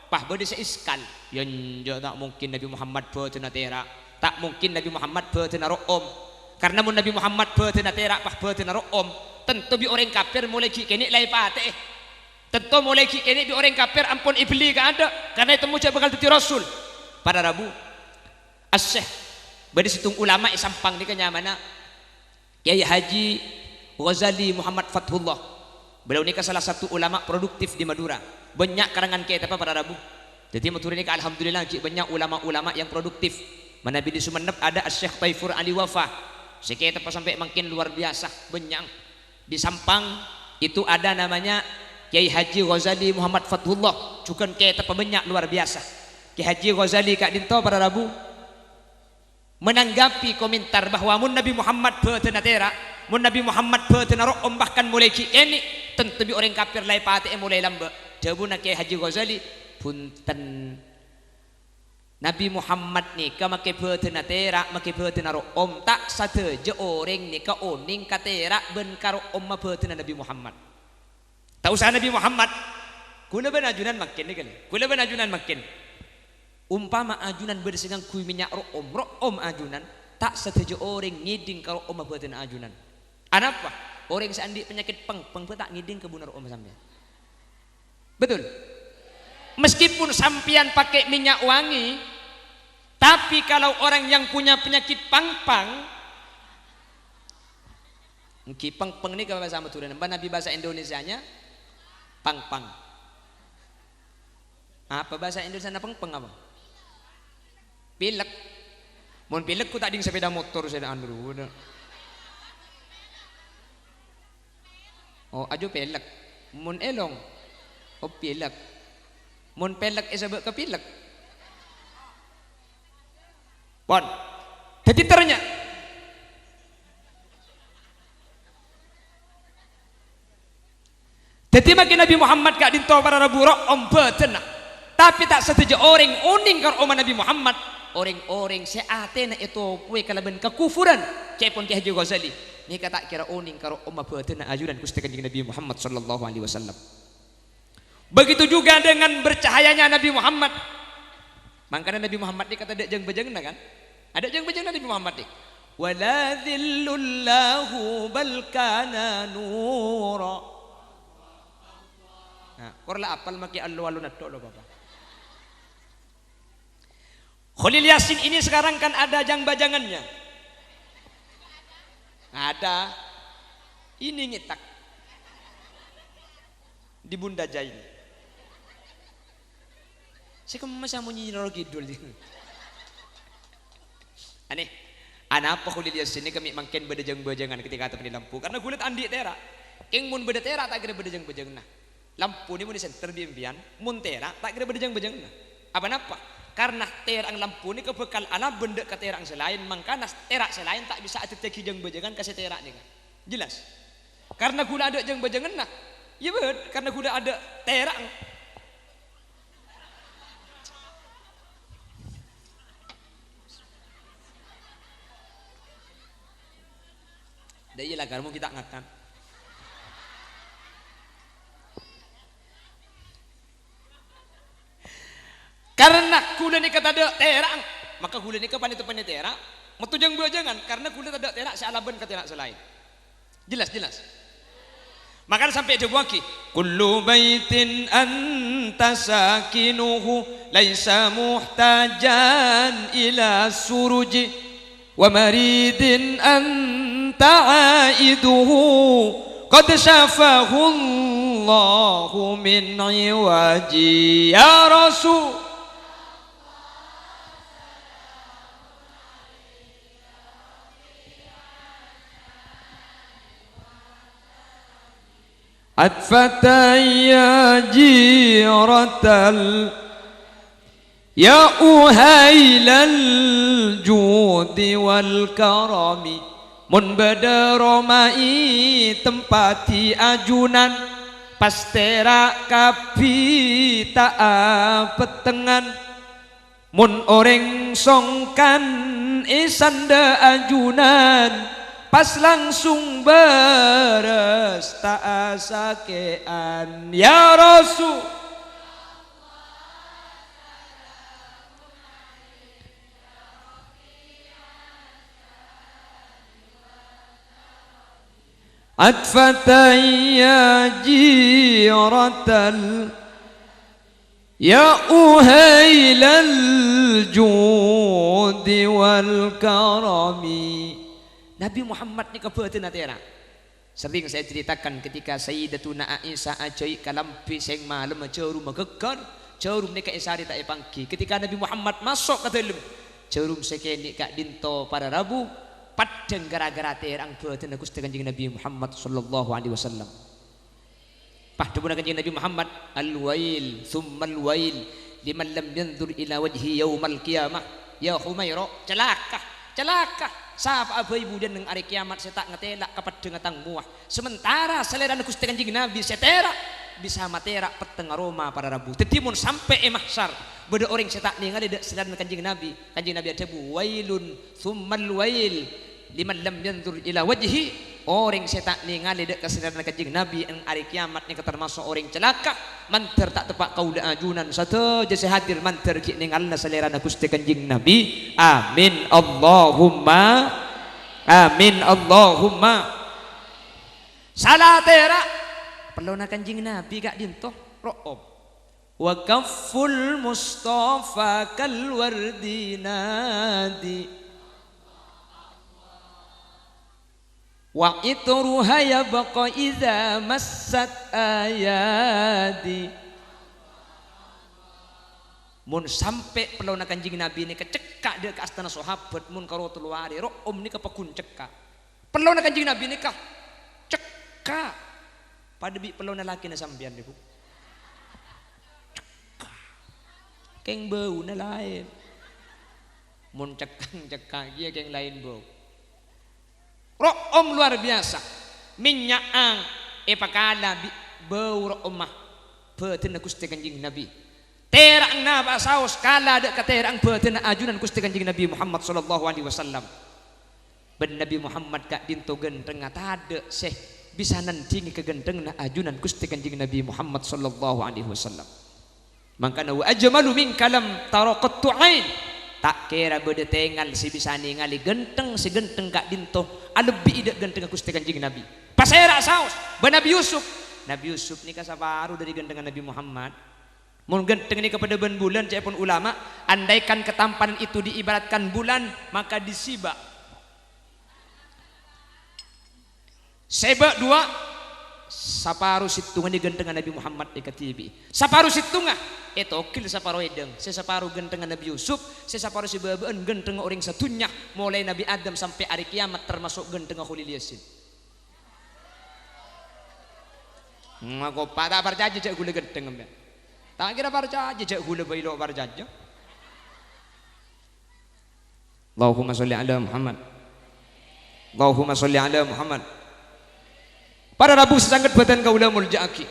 Pas bâdâ sè iskal. Ya, enjâ', ta' mungkin Nabi Muhammad bâdânna tèra'. Ta' mungkin Nabi Muhammad bâdânna ro'om. Karna mon Nabi Muhammad bâdânna tèra', pas bâdânna ro'om, tanto bi' orèng kafir molaè ghi' kènè' la èpatè'è. Tanto molaè ghi' kènè' bi' orèng kafir ampon èbelli kaadâ', karna ètemmo jâ' bhâkal dhâddhi rasul. Para rabu, Asy-Syeikh, bâdâ sèttong ulama è Sampang nèka nyamana Kyai Haji Ghazali Muhammad Fathullah. Beliau nèka salah satu ulama produktif di Madura. Bânnya' karangan kètabbhâ para rabu. Dhâddhi Madura nèka alhamdulillah ghi' bânnya' ulama-ulama yang produktif. Manabi di Sumenep ada Asy-Syeikh Taifur Ali Wafa. Sè kètabbhâ sampè' mangkèn luar biasa, bânnya'. Di Sampang itu ada namanya Kyai Haji Ghazali Muhammad Fathullah, jhughân kètabbhâ bânnya' luar biasa. Kyai Haji Ghazali ka'dinto para rabu menanggapi komentar bahwa mon Nabi Muhammad bâdânna tèra', mon Nabi Muhammad bâdânna ro'om bahkan molaè ghi' kènè', tanto bi' orèng kafir la èpatè'è molaè lambâ'. Dhâbuna Kyai Haji Ghazali, "Bhunten." Nabi Muhammad nèka makè bâdânna tèra', makè bâdânna ro'om, ta' sadhâjâ orèng nèka onèng ka tèra' bân ka ro'omma bâdânna Nabi Muhammad. Ta' osa Nabi Muhammad. Kaulâ bân ajunan mangkèn nèka, lè. Kaulâ bân ajunan mangkèn. Ompama ajunan bâdâ sè ngangghuy mènnya' ro'om, ro'om ajunan, ta' sadhâjâ orèng ngèdhing ka ro'omma bâdânna ajunan. Anapa? Orèng sè andi' panyakèt pèngpèng bhâ ta' ngèdhing ka buna ro'omma sampèyan. Betul? Meskipun sampèyan pakai minyak wangi, tapi kalau orang yang punya penyakit pangpang, èngghi pèngpèng nèka bahasa Madhurâna, manabi bahasa Indonesianya pangpang. Apa bahasa Indonesiana pèngpèng apa? Pilek. Mon pilek ku ta' ding sepeda motor sè anu. Oh, ajo pelek. Mon elong, oh, pelek. Mon pèlèk èsabâ' ka pilek. Pon. Dhâddhi ternya. Dhâddhi, makè Nabbhi Muhammad ka'dinto para rabu ro'om bhâdhânna. Tapè ta' sadhâjâ orèng onèng ka ro'omma Nabbhi Muhammad, orèng-orèng sè atèna ètopowè kalabân kakufuran, ca'èpon Kè Haji Ghazali, nèka ta' kèra onèng ka ro'omma bhâdhânna ajunan Ghustè Kanjeng Nabbhi Muhammad sallallahu alaihi wasallam. Begitu juga dengan bercahayanya Nabbhi Muhammad. Mangkana Nabbhi Muhammad nèka tadâ' jâng-bâjângnga, kan? Adâ' jâng-bâjângnga Nabbhi Muhammad nèka. "Wala dhillun lahu bal kana nura." Nah, kor la apal makè allo-allona tok lo, Bapak. Kholil Yasin ini sekarang kan ada jâng-bâjângnga. Ada. Ini ngètak. Di Bunda Jain. Sè kemma sè amonyè Roro Kidul. Anè. Anapa Kholil Yasin nèka mè' mangkèn bâdâ jâng-bâjângnga ketika ateppa lampu? Karena ghulâ ta' andi' tèra'. Kèng mon bâdâ tèra' ta' kèra bâdâ jâng-bâjângnga. Lampu nè mon èsenter bi' empèyan, mon tèra' ta' kèra bâdâ jâng-bâjângnga. Apa napa? Karena tèra'na lampu nèka bhâkal alabân dâ' ka tèra'na sè laèn, mangkana tèra' sè laèn ta' bisa adhâddhiyâghi jâng-bâjângnga ka sè tèra' nèka. Jelas? Karena ghulâ adâ' jâng-bâjângnga. Iyâ, bhender, karena ghulâ adâ' tèra'na. Dâ' iyâ la, karmo kita ngakan. Karena ghulâ nèka tadâ' tèra'na, maka ghulâ nèka panèto-panè tèra', metto jâng-bâjângnga, karena ghulâ tadâ' tèra' sè alabân ka tèra' sè laèn. Jelas, jelas. Maka sampè' èdhâbuwâghi, "Kullu baitin anta sakinuhu laisa muhtajan ila suruji, wa maridin anta aiduhu, qad syafahullahu min iwaji." Ya Rasul. Atfatan ya jiratal, ya uhailal judi wal karami. Mon bâdâ roma ètempa'aghi ajunan, pas tèra' kabbhi ta' apettengngan. Mon orèng songkan èsandhâ ajunan, pas langsung bârâs ta' asakè'an. Ya Rasul. Atfatan ya jiratal, ya uhailal judi wal karami. Nabbhi Muhammad nèka bâdâna tèra'. Serrèng saya ceritakan ketika Sayyidatuna Aisyah ajhâi' kalambhi sèng malem, jhârumma ghâgghâr, jhârum nèka èsarè ta' èpangghi. Ketika Nabbhi Muhammad maso' ka dâlem, jhârum sè kènè' ka'dinto para rabu, peddhâng ghârâ-ghârâ tèra'na bâdâna Ghustè Kanjeng Nabbhi Muhammad sallallahu alaihi wasallam. Pas dhâbuna Kanjeng Nabbhi Muhammad, "Al-wail, tsummal wail, liman lam yanzur ila wajhi yaumal qiyamah." Ya Humaira, calaka, calaka! Sapa'a bhâi budiyân neng arè kèyamat sè ta' ngatèla' ka peddhângnga tang mowa, sementara salèrana Ghustè Kanjeng Nabbhi sè tèra' bisa matèra' pettengnga roma para rabu. Dhâddhi, mon sampè' è mahsyar bâdâ orèng sè ta' nèngalè dâ' salèrana Kanjeng Nabbhi, Kanjeng Nabbhi adhâbu, "Wailun tsummal wail liman lam yanzur ila wajhi." Orèng sè ta' nèngalè dâ' ka salèrana Kanjeng Nabbhi è arè kèyamat nèka tamaso' orèng calaka. Mandhâr ta' teppa' kaulâ ajunan sadhâjâ sè hadir mandhâr ghi' nèngalana salèrana Ghustè Kanjeng Nabbhi. Amin, Allahumma amin, Allahumma. Sala tèra', pellona Kanjeng Nabbhi ka'dinto, ro'om. Wa kafful Mustafa kal wardi nadi. Wa itruha yabqa idza massat ayadi. Mon sampè' pellona Kanjeng Nabbhi nèka cekka' dâ' ka astana sahabat, mon karo tello arè, ro'om nèka paggun cekka'. Pellona Kanjeng Nabbhi nèka cekka' padâ bi' pellona lakèna sampèyan, Bu. Cekka'. Kèng bâuna laèn. Mon cèkkang-cèkkang kèya kèng laèn bâu. Ro'om luar biasa. Mènnya'an èpakala bi' bâu ro'omma bâdânna Ghustè Kanjeng Nabi. Tèra'na pas saos kala dâ' ka tèra'na bâdânna ajunan Ghustè Kanjeng Nabi Muhammad sallallahu alaihi wasallam. Bân Nabi Muhammad ka'dinto ghântengnga tadâ' sè bisa nandhingè kaghântengnganna ajunan Ghustè Kanjeng Nabi Muhammad sallallahu alaihi wasallam. Mangkana, "Wa ajmalu minka lam tara qattu ain." Ta' kèra bâdâ tèngal sè bisa nèngalè ghântheng sè ghântheng ka'dinto alebbi'i dâ' ghânthengnga Ghustè Kanjeng Nabi. Pasèra saos bân Nabi Yusuf. Nabi Yusuf nèka saparo dâri ghânthengnga Nabi Muhammad. Mon ghântheng nèka padâ bân bulân, ca'èpon ulama, andaikan ketampanan itu diibaratkan bulan, maka disiba'. Sèba' duwâ', saparo sèttongnga ghânthengnga Nabi Muhammad èkadhibi'i. Saparo sèttongnga ètogil saparo èdhâng, sè saparo ghânthengnga Nabi Yusuf, sè saparo sè bâbâ'ân ghânthengnga orèng sadhunnya, molaè Nabi Adam sampè' arè kèyamat, tamaso' ghânthengnga Kholil Yasin. Makopa ta' parcajâ jâ' ghulâ ghânteng, empèyan. Ta' kèra parcajâ jâ' ghulâ bhâi lo' parcajâ. Allahumma sholli ala Muhammad. Allahumma sholli ala Muhammad. Para rabu sè sanget bâdân kaulâ molja'aghi.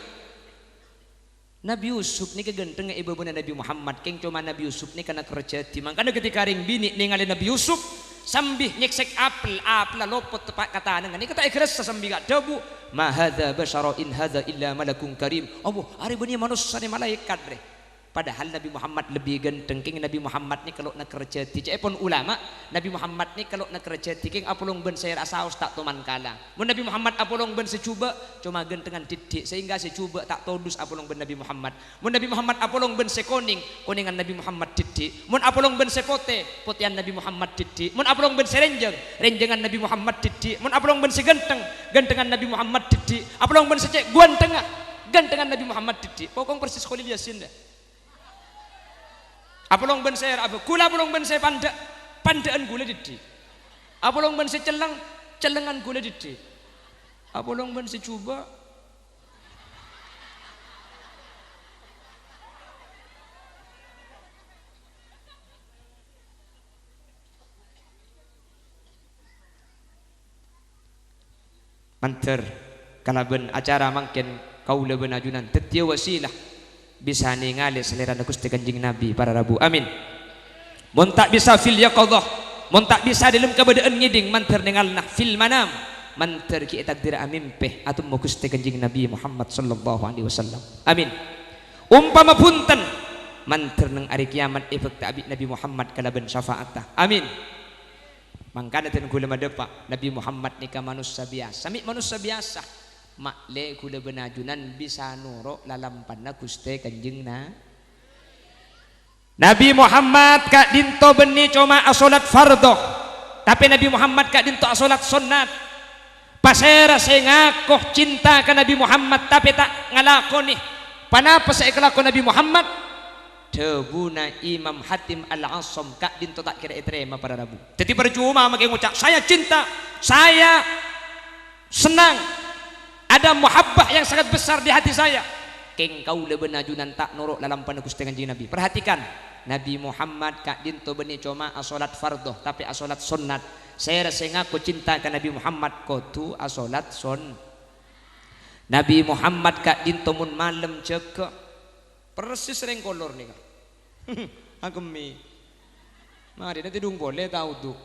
Nabi Yusuf nèka ghânthengnga è bâbâna Nabi Muhammad, kèng coma Nabi Yusuf nèka nakerrajâdhi. Mangkana ghântèka rèng binè' nèngalè Nabi Yusuf sambi nyèksèk apel, apella lopot teppa' ka tanangnga. Nèka ta' èghârassa sambi adhâbu, "Ma hadza basyara in hadza illa malakun karim." Allah, arè bânnè manossa nè malaèkat, rè. Padahal Nabi Muhammad lebbi ghânteng, kèng Nabi Muhammad nèka lo' nakerrajâdhi. Ca'èpon ulama, Nabi Muhammad nèka lo' nakerrajâdhi, kèng apolong bân sè èra saos ta' toman kala. Mon Nabi Muhammad apolong bân sè jhubâ', coma ghânthengngan dhiddhi', sehingga sè jhubâ' ta' todus apolong bân Nabi Muhammad. Mon Nabi Muhammad apolong bân sè konèng, konèngan Nabi Muhammad dhiddhi'. Mon apolong bân sè potè, potèyan Nabi Muhammad dhiddhi'. Mon apolong bân sè rènjhâng, rènjhângan Nabi Muhammad dhiddhi'. Mon apolong bân sè ghânteng, ghânthengngan Nabi Muhammad dhiddhi'. Apolong bân sè cè' ghânthengnga, ghânthengngan Nabi Muhammad dhiddhi'. Pokong persis Kholil Yasin, dâ. Apolong bân sè èra abâ-, ghulâ apolong bân sè pandâ', pandâ'ân ghulâ dhiddhi'. Apolong bân sè celleng, cellengan ghulâ dhiddhi'. Apolong bân sè jhubâ'. Mandhâr kalabân acara mangkèn kaulâ bân ajunan dhâddhiyâ wasilah bisa nèngalè salèrana Ghustè Kanjeng Nabi para rabu. Amin. Mon ta' bisa fil yaqadhah, mon ta' bisa dâlem kabâdâ'ân ngèdhing, mandhâr nèngalana fil manam, mandhâr ghi' ètakdira amèmpè atemmo Ghustè Kanjeng Nabi Muhammad sallallahu alaihi wasallam. Amin. Ompama bhunten, mandhâr neng arè kèyamat èbhâkta bi' Nabi Muhammad kalabân syafa'atta. Amin. Mangkana dhân ghulâ madhâpa', Nabi Muhammad nèka manossa biyasa, mè' manossa biyasa. Ma'lè ghulâ bân ajunan bisa noro' lalampana Ghustè Kanjeng Na-, Nabi Muhammad ka'dinto bânnè coma asolat fardhu, tapè Nabi Muhammad ka'dinto asolat sonnat. Pasèra sè ngako cinta ka Nabi Muhammad tapè ta' ngalakonè ponapa sè èkalako Nabi Muhammad? Dhâbuna Imam Hatim Al-Asam ka'dinto ta' kèra ètarèma para rabu. Dhâddhi parcoma makè ngoca', "Saya cinta, saya senang, ada muhabbah yang sangat besar di hati saya." Kèng kaulâ bân ajunan ta' noro' lalampana Ghustè Kanjeng Nabi. Perhatikan, Nabi Muhammad ka'dinto bânnè coma asolat fardhu, tapè asolat sonnat. Sèra sè ngako cinta ka Nabi Muhammad kodhu asolat son-, Nabi Muhammad ka'dinto mon malem jâgâ. Persis rèng kolor nèka. Akemmè. Marè nè tèdung polè ta' wudu.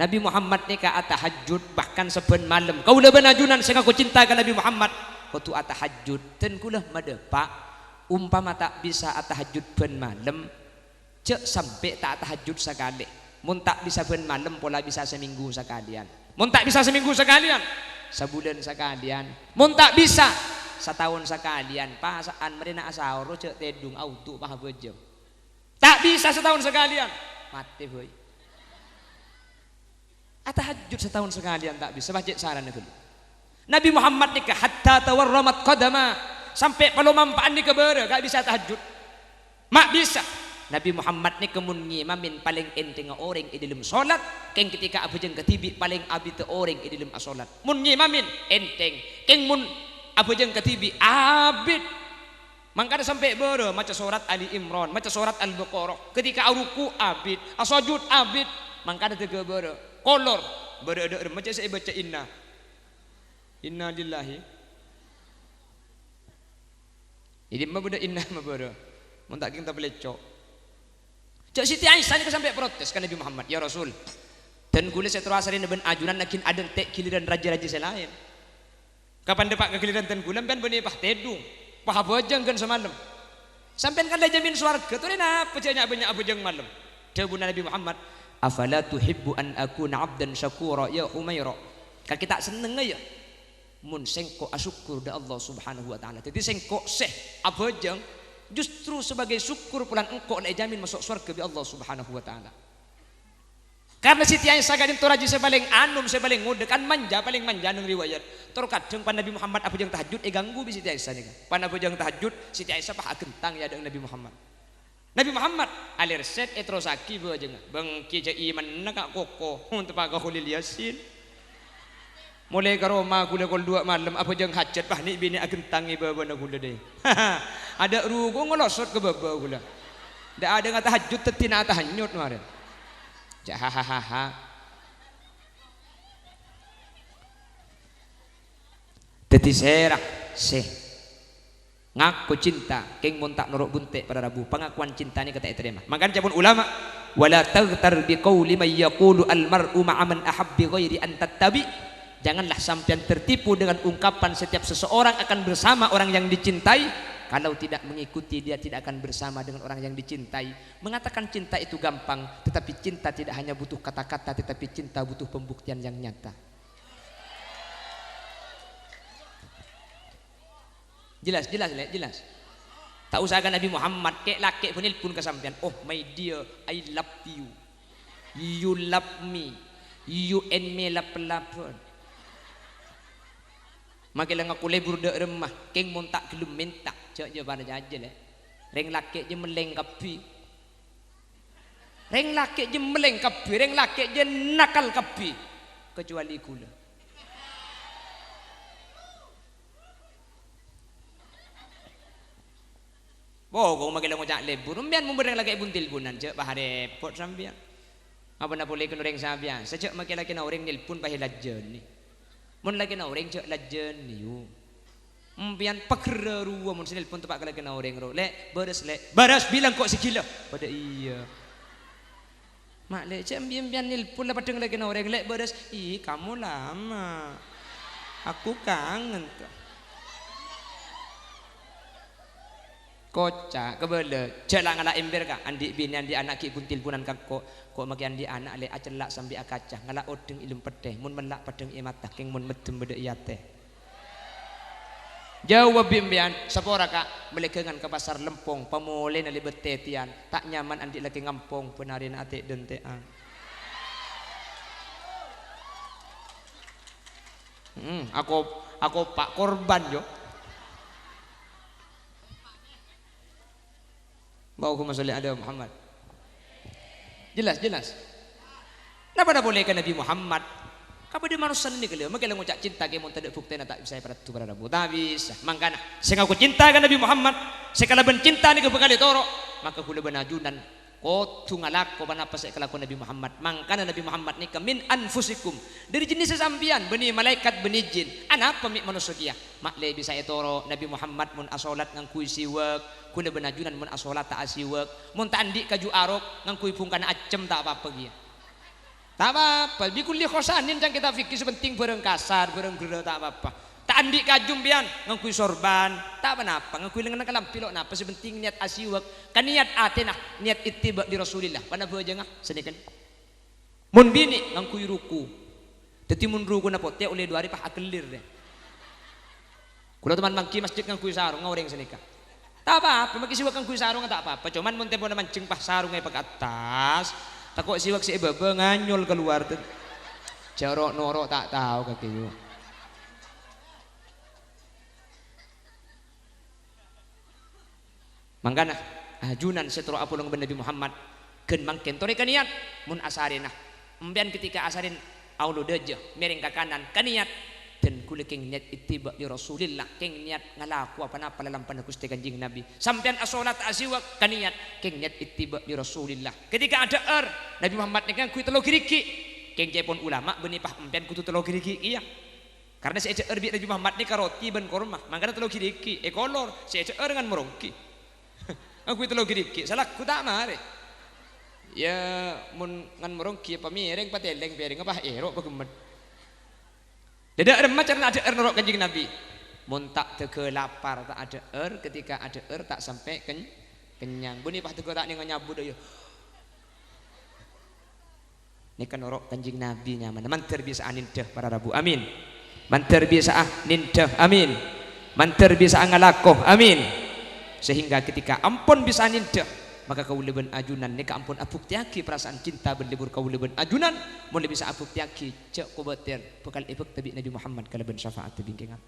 Nabi Muhammad nèka atahajjud bahkan sabbhân malem. Kaulâ bân ajunan sè ngako cinta ka Nabi Muhammad kodhu atahajjud. Dhân ghulâ madhâpa', ompama ta' bisa atahajjud bhân malem, jhâ' sampè' ta' atahajjud sakalè. Mon ta' bisa bhân malem pola bisa samènggu sakalèyan. Mon ta' bisa samènggu sakalèyan, sabulân sakalèyan. Mon ta' bisa, sataon sakalèyan. Pasa'an marèna asaoro jhâ' tèdung, awudu, pas abhâjâng. Ta' bisa sataon sakalèyan, matè bhâi. Atahajjud sataon sakalèyan ta' bisa, pas cè' sarana ghâllu. Nabi Muhammad nèka hatta tawarramat qadama, sampè' palomampa'an nèka bârâ, ta' bisa tahajjud. Ma' bisa. Nabi Muhammad nèka mon ngimamè palèng ènthèngnga orèng è dâlem solat, kèng ketika abhâjâng kadhibi' palèng abidhâ orèng è dâlem asolat. Mon ngimamè ènthèng, kèng mon abhâjâng kadhibi' abit. Mangkana sampè' bârâ maca sorat Ali Imran, maca sorat Al-Baqarah. Ketika aruku' abit, asojud abit, mangkana dâgâ bârâ. Kolor, bârâ dâ' remma cè' sè èbâca inna. Inna lillahi. Jadi, ma bâdâ inna ma bârâ. Mon ta' kèng tapalèco'. Jâ' Siti Aisyah nèka sampè' protes ka Nabi Muhammad, "Ya Rasul, dân kaulâ sè terro asarèna bân ajunan naghin adântè' giliran rajâ-rajâ sè laèn. Kapan dâpa' ka giliran dân kaulâ, sampèyan bânnè pas tèdung, pas abhâjâng ghân samalem. Sampèyan kan la èjhâmin sowarghâ, torè napa jâ' nya'-bânnya' abhâjâng malem?" Dhâbuna Nabi Muhammad, "Afala tuhibbu an akuna abdan syakura ya Humaira?" Kakè ta' sennengnga, ya? Mon sèngko' asokkor dâ' Allah Subhanahu wa Ta'ala. Dhâddhi sèngko' sè abhâjâng justru sebagai sokkor polana engko' la èjhâmin maso' sowarghâ bi' Allah Subhanahu wa Ta'ala. Karna Siti Aisyah ka'dinto rajâ sè palèng anom, sè palèng ngodâ, kan manja, palèng manja neng riwayat. Tor kadhâng pan Nabi Muhammad abhâjâng tahajjud èganggu bi' Siti Aisyah nèka. Pan abhâjâng tahajjud, Siti Aisyah pas aghentang è adâ'na Nabi Muhammad. Nabi Muhammad alèrsèt èterrossaghi bhâjângnga. Bângkè jâ' imanna ka' koko, teppa' ka Kholil Yasin. Molaè ka roma kaulâ kol duwâ' malem abhâjâng hajat, pas nè'-binè' aghentang è bâbâna kaulâ, dâi. Adâ' ruko ngolosot ka bâbâ kaulâ. Dâ' adâ' ngata hajut teddhina tahanyut marèn. Ca'na, "Hahahaha." Dhâddhi sèra sè ngako cinta, kèng mon ta' noro' bunte' para rabu, pangakowan cinta nèka ta' ètarèma. Mangkana ca'èpon ulama, "Wala taghtar bi qauli man yaqulu al mar'u ma'a man ahabba ghairi an tattabi." Janganlah sampèyan tertipu dengan ungkapan setiap seseorang akan bersama orang yang dicintai, kalau tidak mengikuti dia tidak akan bersama dengan orang yang dicintai. Mengatakan cinta itu gampang, tetapi cinta tidak hanya butuh kata-kata, tetapi cinta butuh pembuktian yang nyata. Jelas, jelas, Lè', jelas. Ta' osa ka Nabi Muhammad, kè'-lakè' bân nelpon ka sampèyan, "Oh, my dear, I love you. You love me. You and me love-love." Makè la ngako lebur dâ' remma, kèng mon ta' ghellem mènta, jâ', jâ' parcajâ, Lè'. Rèng lakè' jâ' mellèng kabbhi. Rèng lakè' jâ' mellèng kabbhi, rèng lakè' jâ' nakal kabbhi, kecuali kaulâ. Pokok makè la ngoca' lebur, sampèyan mon bâdâ rèng lakè' bun-telponan, jâ' pas arèpot sampèyan. Apana polè kèng orèng sè biyasa, jâ' makè lakèna orèng nelpon pas èlajânè. Mon lakèna orèng jâ' lajânè, yu. Empèyan pagherrâ rowa mon sè nelpon teppa' ka lakèna orèng, ro. "Lè', bârâs, Lè'." "Bârâs, bilang ko' sè ghilâ." Padâ iyâ. "Ma' Lè', jâ' embi-, empèyan nelpon la padâ lakèna orèng, Lè', bârâs." "Ih, kamu lama. Aku kangen, tuh." Koca', kabâlâ, jâ' la ngala' ember, Ka'. Andi' binè, andi' ana' ghi' bun-telponan ka engko'. Ko' makè andi' ana', Lè', acella' sambi akaca, ngala' odheng è lem pettè, mon mella' padheng è mata, kèng mon meddem bâdâ è atè. Jâwâb bi' empèyan, "Sapora, Ka', mellè ghângan ka pasar Lempong, pamolèna lèbât tètèyan, ta' nyaman andi' lakè ngampong, bân arèna atè'-dântè'an." Hmm, ako-, akopa' korban, yo. Allahumma sholli ala Muhammad. Jelas, jelas. Napa-napa polè ka Nabi Muhammad? Kabâdâ manossa nèka lho, makè la ngoca' cinta kè mon tadâ' buktèna ta' bisa èparaddu para rabu. Ta' bisa. Mangkana, sè ngako cinta ka Nabi Muhammad, sè kalabân cinta nèka bhâkal ètoro', maka kaulâ bân ajunan kodhu ngalako ponapa sè èkalako Nabi Muhammad. Mangkana Nabi Muhammad nèka min anfusikum, dâri jennissa sampèyan, bânnè malaèkat, bânnè jin. Anapa mè' manossa kèya? Ma' lè bisa ètoro' Nabi Muhammad mon asolat ngangghuy siwak, kaulâ bân ajunan mon asolat ta' asiwak, mon ta' andi' kaju arok ngangghuy bhungkana accem ta' pa-apa kèya. Ta' pa-apa, bi kulli khosanin cangkè ta' pèkkèr sè pentèng bhârâng kasar, bhârâng ghârâ ta' pa-apa. Ta' andi' kaju empèyan ngangghuy sorban, ta' pa-napa, ngangghuy lengngenna kalambhi lo' napa, sè pentèng niyat asiwak, ka niyat atèna, niyat ittiba' li Rasulillah, pana bhâjângnga, sanèka. Mon binè' ngangghuy ruku. Dhâddhi mon rukuna potè ollè du arè pas akellir, rè. Kaulâ toman mangghi masjid ngangghuy sarongnga orèng sanèka. Ta' pa-apa, makè siwak ngangghuy sarongnga ta' pa-apa. Coman mon tempona manjheng pas sarongnga èpakattas, tako' siwak sè è bâbâ nganyol kalowar. Jâ' ro'-noro' ta' tao kakè, yu. Mangkana, ajunan sè terro apolong bân Nabi Muhammad, ghân mangkèn torè ka niyat, mon asarèna. Empèyan ketika asarèn aolo dâjâ, mèrèng ka kanan, ka niyat, dân Kaulâ kèng niyat ittiba' li Rasulillah, kèng niyat ngalakowa pa-napa lalampana Ghustè Kanjeng Nabi. Sampèyan asolat aziwak ka niyat, kèng niyat ittiba' li Rasulillah. Ketika adhâ'âr, Nabi Muhammad nèka ngangghuy tello ghirighi'. Kèng ca'èpon ulama bânnè pas empèyan kodhu tello ghirighi' kèya. Karna sè èdhâ'âr bi' Nabi Muhammad nèka roti bân korma, mangkana tello ghirighi', èkolor, sè èdhâ'âr ngan moronggi. Ngangghuy tello ghirighi', salagghu ta' marè. Yâ, mon ngan moronggi, apa mèrèng, patèlèng pèrèngnga, apa èro', apa ghemmet. Dhâddhi remma carana adhâ'âr noro' Kanjeng Nabi. Mon ta' dâgghâ lapar, ta' adhâ'âr, ketika adhâ'âr ta' sampè' ken-, kennyang. Bânnè pas dâgghâ ta' nèng nyabut, yâ. Nèka noro' Kanjeng Nabi nyamana. Mandhâr bisa'a nèndhâ para rabu. Amin. Mandhâr bisa'a nèndhâ. Amin. Mandhâr bisa'a ngalako. Amin. Sehingga ketika ampon bisa'a nèndhâ, maka kaulâ bân ajunan nèka ampon abuktèyaghi parasaan cinta bân lebur kaulâ bân ajunan. Mon la bisa'a abuktèyaghi, jhâ' kobâtèr, bhâkal èbhâkta bi' Nabi Muhammad kalabân syafa'atta bingkèngan.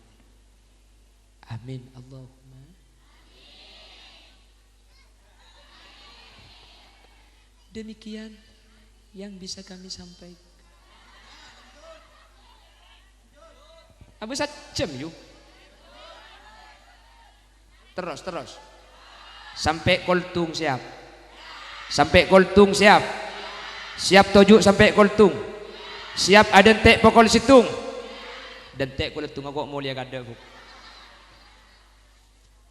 Amin. Allahumma. Demikian yang bisa kami sampaikan. Abâ' sajjhâm, yu. Terros, terros. Sampè' koltung siap. Sampè' koltung siap. Siap toju' sampè' koltung. Siap adântè' pokol sèttong. Dântè' koltung, engko' molèya kadâ', Bu.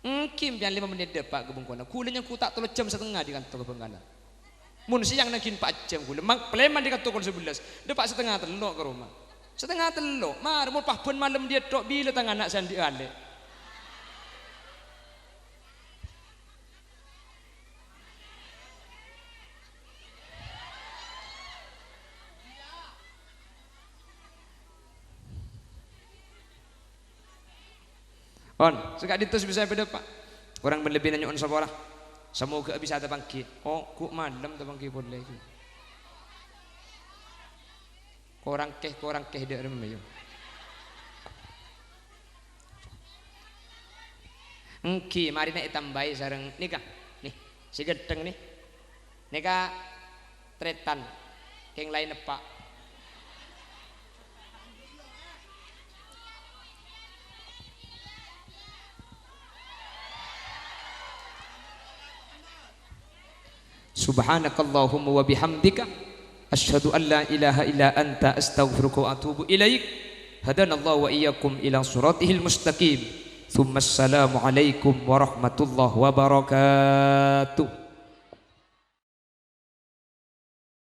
Èngghi, empèyan lèma mennit dâpa' ka bengkona. Kaulâ nyangghu ta' tello jam satengnga è kanto ka Bengkala. Mon sèyang nangghing empa' jam kaulâ. Mang-, palèman è kanto kol sabellâs. Dâpa' satengnga tello' ka roma. Satengnga tello'. Mar, mon pas bân malem dâ' ètto', bilâ tang ana' sè andi' alè'. On, sè ka'dinto sè bisa èpadâpa'. Korang bân lebbina nyo'on sapora. Samoghâ bisa tapangghi. Oh, ghu' malem tapangghi polè ghi. Korang kè, korang kè dâ' remma, yu. Èngghi, marèna ètambâi sareng nèka. Nè, sè ghânteng, nè. Nèka trètan, kèng laèn eppa'. Subhanakallahumma wa bihamdika, asyhadu an la ilaha illa anta, astaghfiruka wa atubu ilaik. Hadanallahu wa iyyakum ila siratihil mustaqim. Tsumma assalamu alaikum warahmatullahi wabarakatuh.